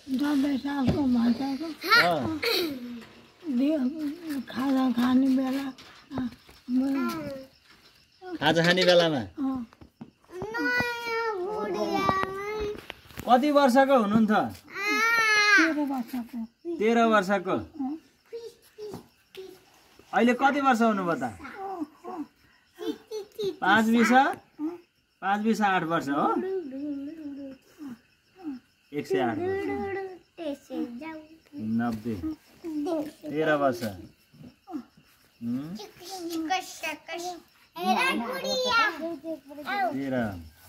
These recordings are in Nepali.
10 सालको भइसक्यो खाजा खाने बेला खाजा खाने बेलामा कति वर्षको हुनुहुन्थ्यो? 13 वर्षको। अहिले कति वर्ष हुनुभयो त? 5 20 8 वर्ष हो। 108 90 13 वर्ष।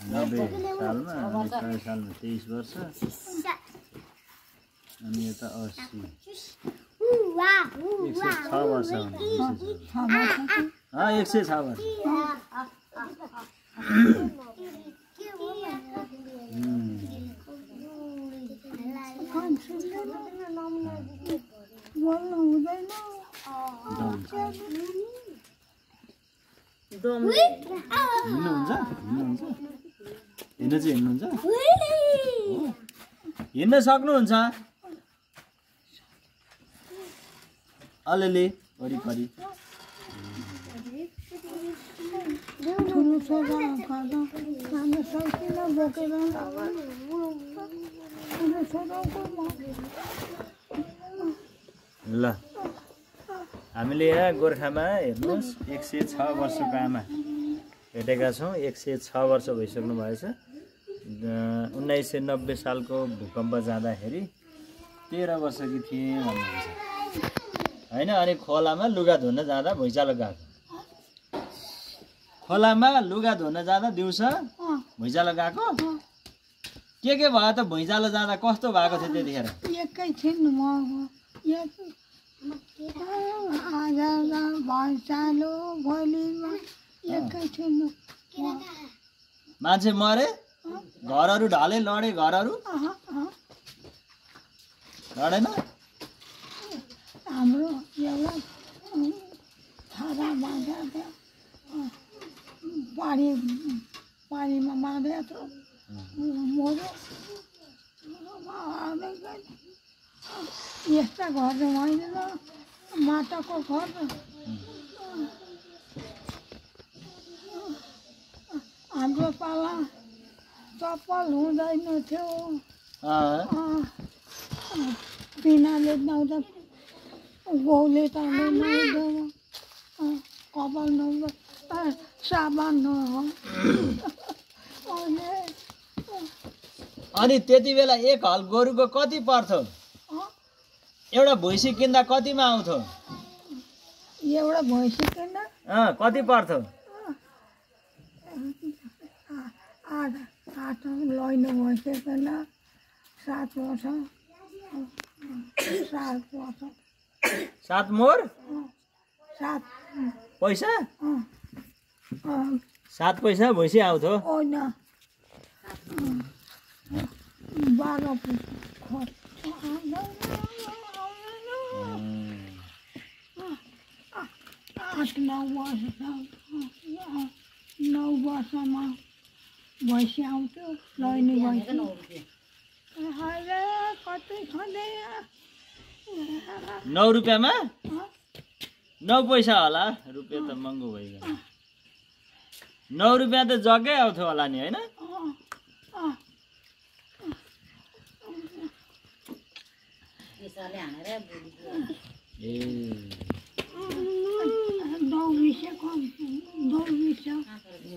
90 सालमा 23 सालमा 23 वर्ष अनि यता 80 106 वर्ष 106 वर्ष। बोल्नु हुँदैन हिँड्न सक्नुहुन्छ? अलिअलि वरिपरि। ठुलो छोरा खाजा खान सक्दिनँ बोकेर ठुलो छोराको ल हामीले यहाँ गोर्खामा हेर्नुहोस् 106 वर्षको आमा भेटेका छौँ। 106 वर्ष भइसक्नु भएछ। 1990 सालको भूकम्प जाँदाखेरि 13 वर्षकी थिएँ भन्नुहुन्छ होइन। अनि खोलामा लुगा धुन जाँदा भुइँचालो गएको। खोलामा लुगा धुन जाँदा दिउँसो भुइँचालो गएको। के भयो त भुइँचालो जाँदा? कस्तो भएको थियो त्यतिखेर? एकैछिन भुइँचालो भोलिमा एकैछिन मान्छे मरे, घरहरू ढले, लडे घरहरू लडेन। हाम्रो एउटा छारा बाँधेको थियो, पानीमा बाँधेको थियो, मऱ्यो। यस्ता घर त होइन, माटाको घर। हाम्रो पाला चप्पल हुँदैन थियो, पिनाले नुहाउँदा गौले ताले नुहाउँदैन, कपाल नुहाउँदा साबुन नुहाउँछ। अनि त्यति बेला एक हल गोरुको कति पर्थ्यो? एउटा भैँसी किन्दा कतिमा आउँथ्यो? एउटा भैँसी किन्दा कति पर्थ्यो? 8 लैनो भइसकेन। 7 वर्ष 7 मोर 7 पैसा 7 पैसा भैँसी आउँथ्यो। होइन 12 9 वर्षमा भैँसी आउँथ्यो, लैनी भैँसी। कति खाँदै 9 रुपियाँमा 9 पैसा होला। रुपियाँ त महँगो भइगयो। 9 रुपियाँ त जग्गै आउँथ्यो होला नि होइन?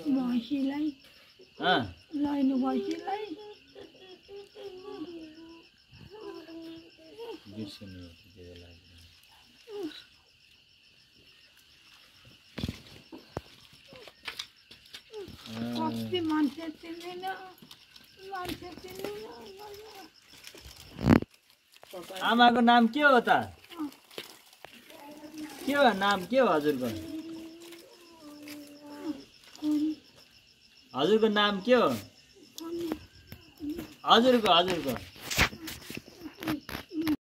भैँसीलाई लैनु भैँसीलाई कति मान्छे चिन्दैन। आमाको नाम के हो त? के हो नाम? के हो हजुरको? हजुरको नाम के हो? हजुरको